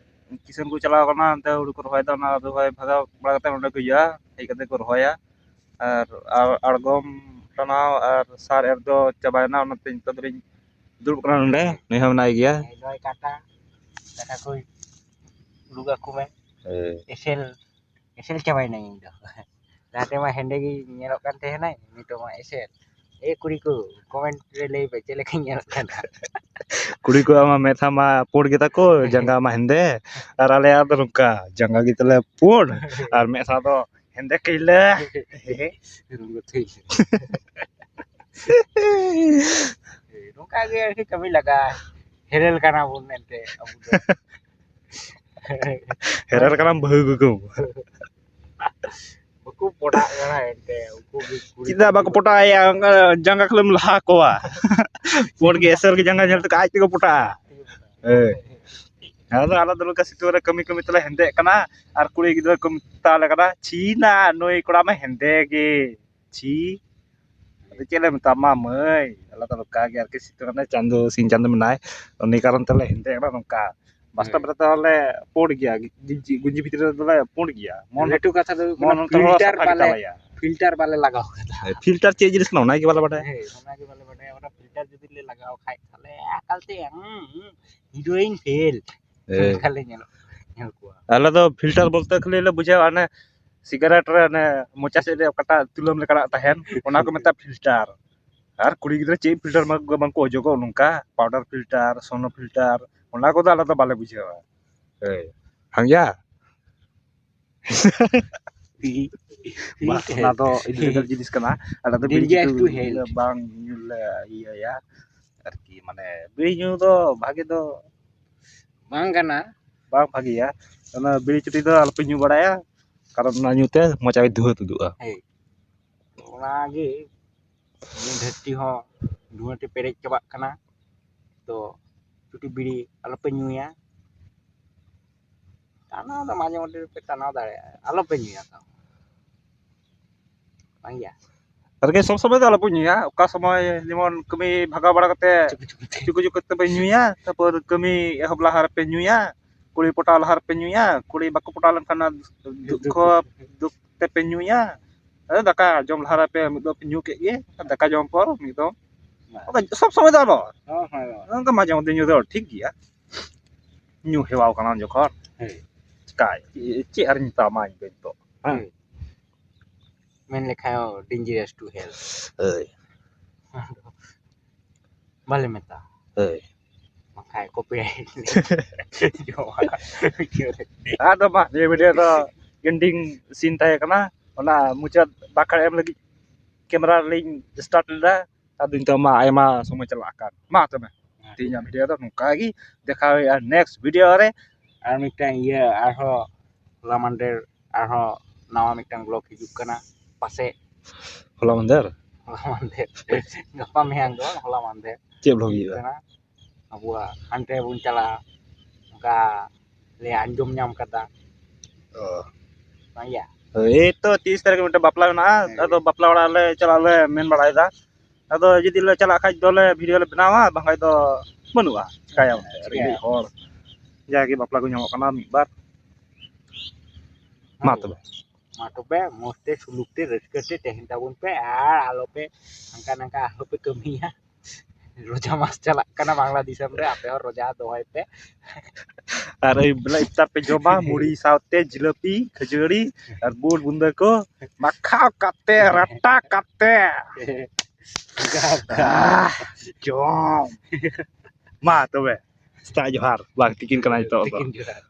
ᱠᱤᱥᱟᱹᱱ ᱠᱚ ᱪᱟᱞᱟᱣ ᱠᱟᱱᱟ, ᱦᱟᱱᱛᱮ ᱦᱩᱲᱩ ᱠᱚ ᱨᱚᱦᱚᱭᱮᱫᱟ, ᱚᱱᱟ ᱨᱚᱦᱚᱭ ᱵᱷᱟᱜᱟᱣ ᱵᱟᱲᱟ ᱠᱟᱛᱮ ᱱᱚᱸᱰᱮ ᱠᱚ ᱦᱤᱡᱩᱜᱼᱟ, ᱦᱮᱡ ᱠᱟᱛᱮ ᱠᱚ ᱨᱚᱦᱚᱭᱟ᱾ ᱟᱨ, ᱟᱨ ᱟᱬᱜᱚᱢ ᱴᱟᱱᱟᱣ ᱟᱨ ᱥᱟᱨ ᱮᱨ ᱫᱚ ᱪᱟᱵᱟᱭᱮᱱᱟ, ᱚᱱᱟᱛᱮ ᱱᱤᱛᱚᱜ ᱫᱚᱞᱤᱧ ᱫᱩᱲᱩᱵ ᱠᱟᱱᱟ ᱱᱚᱸᱰᱮ᱾ ᱱᱩᱭ ᱦᱚᱸ ᱢᱮᱱᱟᱭ ᱜᱮᱭᱟ᱾ ᱱᱚᱜᱼᱚᱭ ᱠᱟᱴᱟ, ᱠᱟᱴᱟ ᱠᱚᱭ ᱩᱰᱩᱠ ᱟᱠᱚ ᱢᱮ᱾ ᱦᱮᱸ᱾ ᱮᱥᱮᱞ, ᱮᱥᱮᱞ ᱪᱟᱵᱟᱭᱮᱱᱟᱹᱧ ᱤᱧ ᱫᱚ᱾ ᱞᱟᱦᱟᱛᱮ ᱢᱟ ᱦᱮᱸᱫᱮ ᱜᱮ ᱧᱮᱞᱚᱜ ᱠᱟᱱ ᱛᱟᱦᱮᱱᱟᱹᱧ, ᱱᱤᱛᱚᱜ ᱢᱟ ᱮᱥᱮᱞ᱾ ᱮ ᱠᱩᱲᱤ ᱠᱚ, comment ᱨᱮ ᱞᱟᱹᱭ ᱯᱮ ᱪᱮᱫ ᱞᱮᱠᱟᱧ ᱧᱮᱞᱚᱜ ᱠᱟᱱᱟ᱾ ᱠᱩᱲᱤ ᱠᱚᱣᱟᱜ ᱢᱟ ᱢᱮᱫᱦᱟ ᱢᱟ ᱯᱩᱸᱰ ᱜᱮᱛᱟ ᱠᱚ, ᱡᱟᱸᱜᱟ ᱢᱟ ᱦᱮᱸᱫᱮ, ᱟᱨ ᱟᱞᱮᱭᱟᱜ ᱫᱚ ᱱᱚᱝᱠᱟ, ᱡᱟᱸᱜᱟ ᱜᱮ ᱛᱟᱞᱮ ᱯᱩᱸᱰ ᱟᱨ ᱢᱮᱫᱦᱟ ᱫᱚ ᱦᱮᱸᱫᱮ ᱠᱟᱹᱭᱞᱟᱹ᱾ ᱨᱚᱝᱜᱚ ᱛᱷᱤᱨ᱾ ᱱᱚᱝᱠᱟ ᱜᱮ ᱟᱨᱠᱤ ᱠᱟᱹᱢᱤ ᱞᱟᱜᱟᱜᱼᱟ᱾ ᱦᱮᱨᱮᱞ ᱠᱟᱱᱟ ᱵᱚᱱ ᱢᱮᱱᱛᱮ ᱟᱵᱚ ᱫᱚ᱾ ᱦᱮᱨᱮᱞ ᱠᱟᱱᱟᱢ ᱵᱟᱹᱦᱩ ᱠᱩᱠᱩ᱾ ᱵᱟᱠᱚ ᱯᱚᱴᱟᱜ ᱠᱟᱱᱟ ᱮᱱᱛᱮ, ᱩᱱᱠᱩ ᱜᱮ ᱠᱩᱲᱤ ᱪᱮᱫᱟᱜ ᱵᱟᱠᱚ ᱯᱚᱴᱟᱜ ᱮᱭᱟ? ᱚᱱᱠᱟ ᱡᱟᱸᱜᱟ ᱠᱷᱟᱹᱞᱤᱢ ᱞᱟᱦᱟ ᱠᱚᱣᱟ᱾ ᱯᱩᱸᱰ ᱜᱮ ᱮᱥᱮᱞ ᱜᱮ ᱡᱟᱸᱜᱟ ᱧᱮᱞ ᱛᱮᱠᱚ ᱟᱡ ᱛᱮᱠᱚ ᱯᱚᱴᱟᱜᱼᱟ᱾ ᱦᱮᱸ᱾ ᱟᱫᱚ ᱟᱞᱮ ᱫᱚ ᱱᱚᱝᱠᱟ ᱥᱤᱛᱩᱝ ᱨᱮ ᱠᱟᱹᱢᱤ ᱠᱟᱹᱢᱤ ᱛᱮᱞᱮ ᱦᱮᱸᱫᱮᱜ ᱠᱟᱱᱟ, ᱟᱨ ᱠᱩᱲᱤ ᱜᱤᱫᱽᱨᱟᱹ ᱠᱚ ᱢᱮᱛᱟ ᱞᱮ ᱠᱟᱱᱟ, "ᱪᱷᱤ ᱱᱟ, ᱱᱩᱭ ᱠᱚᱲᱟ ᱢᱟ ᱦᱮᱸᱫᱮ ᱜᱮ, ᱪᱷᱤ, ᱟᱫᱚ ᱪᱮᱫ ᱞᱮ ᱢᱮᱛᱟᱢᱟ ᱢᱟᱹᱭ?" ᱟᱞᱮ ᱫᱚ ᱱᱚᱝᱠᱟ ᱜᱮ ᱟᱨᱠᱤ, ᱥᱤᱛᱩᱝ ᱨᱮ ᱪᱟᱸᱫᱚ, ᱥᱤᱧ ᱪᱟᱸᱫᱚ ᱢᱮᱱᱟᱭ, ᱩᱱᱤ ᱠᱟᱨᱚᱱ ᱛᱮᱞᱮ ᱦᱮᱸᱫᱮᱜ ᱠᱟᱱᱟ ᱱᱚᱝᱠᱟ᱾ ᱵᱟᱥᱛᱚᱵ ᱦᱮᱸ᱾ ᱨᱮ ᱛᱟᱦᱚᱞᱮ ᱯᱩᱸᱰ ᱜᱮᱭᱟ, ᱜᱤ-, ᱜᱤ-, ᱜᱩᱸᱡᱤ ᱵᱷᱤᱛᱨᱤ ᱨᱮ ᱫᱚᱞᱮ ᱯᱩᱸᱰ ᱜᱮᱭᱟ᱾ ᱢᱚᱱ ᱞᱟᱹᱴᱩ ᱠᱟᱛᱷᱟ ᱫᱚ ᱦᱩᱭᱩᱜ ᱢᱚᱱ ᱠᱟᱱᱟ, ᱚᱱᱛᱚᱨ ᱦᱚᱸ filter ᱥᱟᱯᱷᱟ ᱵᱟᱞᱮ, ᱜᱮᱛᱟᱞᱮᱭᱟ᱾ Filter ᱵᱟᱞᱮ ᱞᱟᱜᱟᱣ ᱠᱟᱫᱟ᱾ ᱦᱮᱸ, filter ᱪᱮᱫ ᱡᱤᱱᱤᱥ ᱠᱟᱱᱟ ᱚᱱᱟ ᱜᱮ ᱵᱟᱞᱮ ᱵᱟᱰᱟᱭᱟ᱾ ᱦᱮᱸ, ᱚᱱᱟ ᱜᱮ ᱵᱟᱞᱮ ᱵᱟᱰᱟᱭᱟ᱾ ᱚᱱᱟ filter ᱡᱩᱫᱤ ᱞᱮ ᱞᱟᱜᱟᱣ ᱠᱷᱟᱡ ᱛᱟᱦᱚᱞᱮ ᱮᱠᱟᱞ ᱛᱮ, ᱦᱩᱸ, ᱦᱩᱸ, heroine fail᱾ ᱦᱮᱸ᱾ ᱚᱱᱠᱟ ᱞᱮ ᱧᱮᱞᱚᱜ, ᱧᱮᱞ ᱠᱚᱣᱟ᱾ ᱟᱞᱮ ᱫᱚ filter ᱵᱚᱞᱛᱮ ᱠᱷᱟᱹᱞᱤ ᱞᱮ ᱵᱩᱡᱷᱟᱹᱣᱟ ᱚᱱᱮ ᱥᱤᱜᱟᱨᱮᱴ ᱨᱮ ᱚᱱᱮ ᱢᱚᱪᱟ ᱥᱮᱫ ᱨᱮ ᱚᱠᱟᱴᱟᱜ ᱛᱩᱞᱟᱹᱢ ᱞᱮᱠᱟᱱᱟᱜ ᱛᱟᱦᱮᱱ, ᱚᱱᱟ ᱠᱚ ᱢᱮᱛᱟᱜᱼᱟ filter᱾ ᱟᱨ ᱠᱩᱲᱤ ᱜᱤᱫᱽᱨᱟᱹ ᱪᱮᱫ filter ᱵᱟᱝ ᱠᱚ ᱚᱡᱚᱜᱚᱜ ᱱᱚᱝᱠᱟ, powder filter, ᱥᱚᱱᱚ filter, ᱚᱱᱟ ᱠᱚᱫᱚ ᱟᱞᱮ ᱫᱚ ᱵᱟᱞᱮ ᱵᱩᱡᱷᱟᱹᱣᱟ᱾ ᱦᱳᱭ᱾ ᱦᱟᱝᱭᱟ? ᱵᱟᱝ, ᱚᱱᱟ ᱫᱚ illegal ᱡᱤᱱᱤᱥ ᱠᱟᱱᱟ᱾ ᱟᱞᱮ ᱫᱚ ᱵᱤᱲᱤ dangerous ᱪᱩᱴᱤ to health᱾ ᱵᱟᱝ ᱧᱩ ᱞᱮ ᱤᱭᱟᱹᱭᱟ᱾ ᱟᱨᱠᱤ ᱢᱟᱱᱮ ᱵᱤᱲᱤ ᱧᱩ ᱫᱚ ᱵᱷᱟᱜᱮ ᱫᱚ ᱵᱟᱝ ᱠᱟᱱᱟ᱾ ᱵᱟᱝ ᱵᱷᱟᱜᱮᱭᱟ᱾ ᱚᱱᱟ ᱵᱤᱲᱤ ᱪᱩᱴᱤ ᱫᱚ ᱟᱞᱚᱯᱮ ᱧᱩ ᱵᱟᱲᱟᱭᱟ, ᱠᱟᱨᱚᱱ ᱚᱱᱟ ᱧᱩ ᱛᱮ ᱢᱚᱪᱟ ᱜᱮ ᱫᱷᱩᱣᱟᱹ ᱛᱩᱫᱩᱜᱼᱟ᱾ ᱦᱮᱸ᱾ ᱚᱱᱟᱜᱮ ᱱᱤᱭᱟᱹ ᱫᱷᱟᱹᱨᱛᱤ ᱦᱚᱸ ᱫᱷᱩᱣᱟᱹ ᱛᱮ ᱯᱮᱨᱮᱡ ᱪᱟᱵᱟᱜ ᱠᱟᱱᱟ᱾ ᱛᱚ ᱪᱩᱴᱤ ᱵᱤᱲᱤ ᱟᱞᱚᱯᱮ ᱧᱩᱭᱟ᱾ ᱴᱟᱱᱟᱣ ᱫᱚ ᱢᱟᱡᱷᱮ ᱢᱚᱫᱽᱫᱷᱮ ᱯᱮ ᱴᱟᱱᱟᱣ ᱫᱟᱲᱮᱭᱟᱜᱼᱟ, ᱟᱞᱚᱯᱮ ᱧᱩᱭᱟ ᱛᱟᱣ᱾ ᱵᱟᱝ ᱜᱮᱭᱟ? ᱟᱨᱠᱤ ᱥᱚᱵ ᱥᱚᱢᱚᱭ ᱫᱚ ᱟᱞᱚᱯᱮ ᱧᱩᱭᱟ, ᱚᱠᱟ ᱥᱚᱢᱚᱭ ᱡᱮᱢᱚᱱ ᱠᱟᱹᱢᱤ ᱵᱷᱟᱜᱟᱣ ᱵᱟᱲᱟ ᱠᱟᱛᱮ ᱪᱩᱠᱩ ᱪᱩᱠᱩ ᱛᱮ᱾ ᱪᱩᱠᱩ ᱪᱩᱠᱩ ᱛᱮᱯᱮ ᱧᱩᱭᱟ, ᱛᱟᱨᱯᱚᱨ ᱠᱟᱹᱢᱤ ᱮᱦᱚᱵ ᱞᱟᱦᱟ ᱨᱮᱯᱮ ᱧᱩᱭᱟ, ᱠᱩᱲᱤ ᱯᱚᱴᱟᱣ ᱞᱟᱦᱟ ᱨᱮᱯᱮ ᱧᱩᱭᱟ, ᱠᱩᱲᱤ ᱵᱟᱠᱚ ᱯᱚᱴᱟᱣ ᱞᱮᱱᱠᱷᱟᱱ ᱚᱱᱟ ᱫᱩᱠ ᱫᱩᱠ ᱠᱚ ᱨᱮ᱾ ᱫᱩᱠ ᱛᱮᱯᱮ ᱧᱩᱭᱟ᱾ ᱟᱫᱚ ᱫᱟᱠᱟ ᱡᱚᱢ ᱞᱟᱦᱟ ᱨᱮᱯᱮ ᱢᱤᱫ ᱫᱚ ᱯᱮ ᱧᱩ ᱠᱮᱫ ᱜᱮ, ᱫᱟᱠᱟ ᱡᱚᱢ ᱯᱚᱨ ᱢᱤᱫ ᱫᱚ᱾ ᱦᱮᱸ᱾ ᱚᱱᱠᱟ ᱥᱚᱵ ᱥᱚᱢᱚᱭ ᱫᱚ ᱟᱞᱚ᱾ ᱦᱮᱸ, ᱦᱮᱸ, ᱦᱮᱸ᱾ ᱚᱱᱠᱟ ᱢᱟᱡᱷᱮ ᱢᱚᱫᱽᱫᱷᱮ ᱧᱩ ᱫᱚ ᱴᱷᱤᱠ ᱜᱮᱭᱟ, ᱧᱩ ᱦᱮᱣᱟᱣ ᱠᱟᱱᱟ ᱡᱚᱠᱷᱚᱱ᱾ ᱦᱮᱸ᱾ ᱪᱤᱠᱟᱭ, ᱪᱮᱫ ᱟᱨᱤᱧ ᱢᱮᱛᱟᱢᱟ ᱤᱧ ᱫᱚ ᱱᱤᱛᱚᱜ? ᱦᱮᱸ᱾ ᱦᱮᱸ᱾ ᱢᱮᱱ ᱞᱮᱠᱷᱟᱱ ᱦᱚᱸ dangerous to health᱾ ᱦᱳᱭ᱾ ᱵᱟᱞᱮ ᱢᱮᱛᱟ᱾ ᱦᱳᱭ᱾ ᱵᱟᱠᱷᱟᱡ copyright ᱡᱚᱢᱟ᱾ ᱟᱫᱚ ᱢᱟ, ᱱᱤᱭᱟᱹ video ᱫᱚ ending scene ᱛᱟᱦᱮᱸ ᱠᱟᱱᱟ, ᱚᱱᱟ ᱢᱩᱪᱟᱹᱫ ᱵᱟᱠᱷᱮᱲ ᱮᱢ ᱞᱟᱹᱜᱤᱫ camera ᱞᱤᱧ start ᱞᱮᱫᱟ᱾ ᱟᱫᱚ ᱱᱤᱛᱚᱜ ᱢᱟ ᱟᱭᱢᱟ ᱥᱚᱢᱚᱭ ᱪᱟᱞᱟᱜ ᱠᱟᱱ᱾ ᱢᱟ ᱛᱚᱵᱮ, ᱦᱮᱸ᱾ ᱛᱮᱦᱮᱧᱟᱜ video ᱫᱚ ᱱᱚᱝᱠᱟ ᱜᱮ, ᱫᱮᱠᱷᱟ ᱦᱩᱭᱩᱜᱼᱟ next video ᱨᱮ᱾ ᱟᱨ ᱢᱤᱫᱴᱟᱝ ᱤᱭᱟᱹ, ᱟᱨᱦᱚᱸ ᱦᱚᱞᱟ ᱢᱟᱦᱫᱮᱨ ᱟᱨᱦᱚᱸ ᱱᱟᱣᱟ ᱢᱤᱫᱴᱟᱝ vlog ᱦᱤᱡᱩᱜ ᱠᱟᱱᱟ ᱯᱟᱥᱮᱡ᱾ ᱦᱚᱞᱟ ᱢᱟᱦᱫᱮᱨ? ᱦᱚᱞᱟ ᱢᱟᱦᱫᱮᱨ᱾ ᱜᱟᱯᱟ ᱢᱮᱭᱟᱝ ᱫᱚ ᱵᱟᱝ, ᱦᱚᱞᱟ ᱢᱟᱦᱫᱮᱨ᱾ ᱪᱮᱫ vlog ᱦᱤᱡᱩᱜ ᱦᱩᱭᱩᱜᱼᱟ? ᱠᱟᱱᱟ᱾ ᱟᱵᱚᱣᱟᱜ ᱦᱟᱱᱛᱮ ᱵᱚᱱ ᱪᱟᱞᱟᱜᱼᱟ, ᱚᱱᱠᱟ ᱞᱮ ᱟᱸᱡᱚᱢ ᱧᱟᱢ ᱠᱟᱫᱟ᱾ ᱚ ᱵᱟᱝᱭᱟ? ᱮᱭ ᱛᱚ ᱛᱤᱥ ᱛᱟᱹᱨᱤᱠᱷ ᱢᱤᱫᱴᱮᱱ ᱵᱟᱯᱞᱟ ᱢᱮᱱᱟᱜᱼᱟ᱾ ᱟᱫᱚ ᱵᱟᱯᱞᱟ ᱚᱲᱟᱜ ᱞᱮ ᱪᱟᱞᱟᱜ ᱞᱮ ᱢᱮᱱ ᱵᱟᱲᱟᱭᱮᱫᱟ᱾ ᱟᱫᱚ ᱡᱩᱫᱤ ᱞᱮ ᱪᱟᱞᱟᱜ ᱠᱷᱟᱡ ᱫᱚᱞᱮ ᱵᱷᱤᱰᱤᱭᱳ ᱞᱮ ᱵᱮᱱᱟᱣᱟ, ᱵᱟᱝᱠᱷᱟᱡ ᱫᱚ ᱵᱟᱹᱱᱩᱜᱼᱟ᱾ ᱪᱤᱠᱟᱭᱟᱢ? ᱨᱮᱸᱜᱮᱡ ᱦᱚᱲ ᱡᱟᱜᱮ ᱵᱟᱯᱞᱟ ᱠᱚ ᱧᱟᱢᱚᱜ ᱠᱟᱱᱟ ᱢᱤᱫ ᱵᱟᱨ᱾ ᱢᱟ ᱛᱚᱵᱮ᱾ ᱢᱟ ᱛᱚᱵᱮ ᱢᱚᱡᱽ ᱛᱮ ᱥᱩᱞᱩᱠ ᱛᱮ ᱨᱟᱹᱥᱠᱟᱹ ᱛᱮ ᱛᱟᱦᱮᱱ ᱛᱟᱵᱚᱱ ᱯᱮ, ᱟᱨ ᱟᱞᱚᱯᱮ ᱦᱟᱱᱠᱟ ᱱᱟᱝᱠᱟ ᱟᱞᱚᱯᱮ ᱠᱟᱹᱢᱤᱭᱟ᱾ ᱨᱳᱡᱟ ᱢᱟᱥ ᱪᱟᱞᱟᱜ ᱠᱟᱱᱟ ᱵᱟᱝᱞᱟ ᱫᱤᱥᱚᱢ ᱨᱮ, ᱟᱯᱮ ᱦᱚᱸ ᱨᱳᱡᱟ ᱫᱚᱦᱚᱭ ᱯᱮ᱾ ᱟᱨ ᱟᱹᱭᱩᱵ ᱵᱮᱞᱟ ᱤᱯᱛᱟᱨ ᱯᱮ ᱡᱚᱢᱟ ᱢᱩᱲᱤ ᱥᱟᱶᱛᱮ ᱡᱤᱞᱟᱹᱯᱤ, ᱠᱷᱟᱹᱡᱟᱹᱲᱤ ᱟᱨ ᱵᱩᱴ ᱵᱩᱸᱫᱟᱹ ᱠᱚ ᱢᱟᱠᱷᱟᱣ ᱠᱟᱛᱮ, ᱨᱟᱴᱟ ᱠᱟᱛᱮ᱾ ᱟᱦ, ᱡᱚᱢ᱾ ᱢᱟ ᱛᱚᱵᱮ, ᱥᱮᱛᱟᱜ ᱡᱚᱦᱟᱨ᱾ ᱵᱟᱝ, ᱛᱤᱠᱤᱱ ᱠᱟᱱᱟ ᱱᱤᱛᱚᱜ ᱫᱚ᱾ ᱛᱤᱠᱤᱱ ᱡᱚᱦᱟᱨ᱾